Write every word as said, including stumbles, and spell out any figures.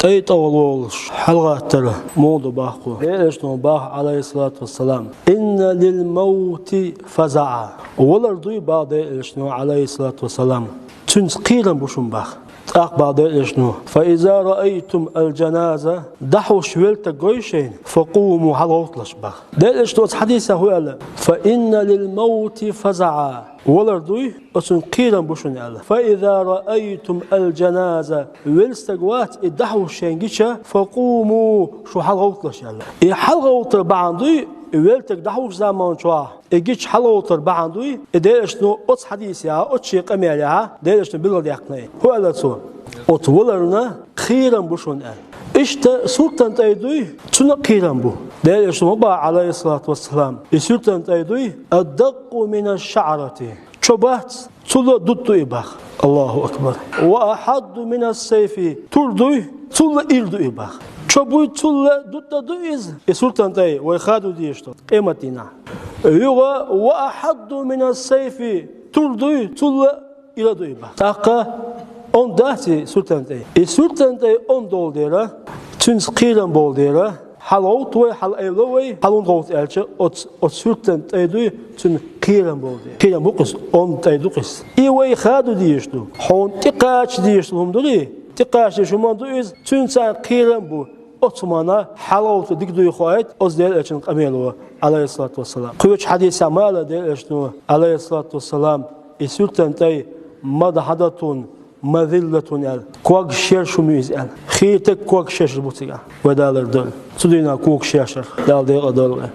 тӀай тӀагӀолла волаш хьалгӀаттар муха да боху. Делан Элчано боху, Ӏалайхиссалату вассалам: «Инна лил мавти фазаӀа». Валар дуй боху Делан Элчано, Ӏалайхиссалату вассалам. Цуьнца кхерам бу шуна боху. ТӀаккха боху Делан Элчано: «Фа иза раайтум ал-джаназа», дӀахьош велла стаг гой шайна, «фа къуму», хьалагӀовтталаш боху. Делан Элчано оцу хьадисехь хӀун аьлла: «Фа инна лил мавти фазаӀа». Валар дуй, оцунна кхерам бу шуна аьлла. «Фа иза раайтум ал-джаназа», велла стаг вац, и дӀахьош шайна гича, «фа къуму», шу хьалагӀовтталаш аьлла. И хьалагӀовттар бахьана дуй, и велла стаг дӀахьош заман чохь, и гича хьалагӀовттар бахьана дуй, и Делан Элчано оцу хьадисехь, оцу шен къамелехь, Делан Элчано билгалдаьккхина и. ХӀун аьлла цо? Оцу валарна кхерам бу шуна аьлла. Иштта суртан тӀай дуй, цунна а кхерам бу. Делан Элчано ма боху, Ӏалайхиссалату вассалам, и суртан тӀай дуй, «аддакъу мина шаӀрати». Чо бац, цул а дутт ду и боху. Аллаху акбар. «Ва ахьадду мина сайфи». Тур дуй, цул а ира ду и боху. Чо буй, цул а дутт ду иза. И суртан тӀай вай хадо дезаш ду къематдийнахь. Юха: «Ва ахьадду мина сайфи». Тур дуй, цул а ира ду и боху. ТӀаккха онда дац и суртан тӀай? И суртан тӀай онда долу дела, цуьнца кхерам болу дела, хьалагӀовтта вай, хьалаайвало вай, хьалунда гӀовтта аьлча, оцу, оцу суртан тӀай дуй, цуьнан кхерам болу дела. Кхерам бу-кх иза, онда тӀай ду-кх иза. И вай хадо дезаш ду. Хьуна тӀекхача дезаш долу хӀума дуй, тӀекхача дезаш хӀума дуй, цуьнца кхерам бу. Оцу хӀуманна хьалагӀовтта дика дуй хоуьйту оцу Делан Элчан къамело, Ӏалайхиссалату вассалам. Кхечу хьадисехь ма аьлла Делан Элчано, Ӏалайхиссалату вассалам, и суртан тӀай мадхьадатун мазиллатун аьлла. Когаш шераш хӀума ю иза аьлла. Хийра стаг когаш шераш бу цигахь. Вай далар дойла. Цу дийнахь когаш шераш, Дала декъала дойла вай.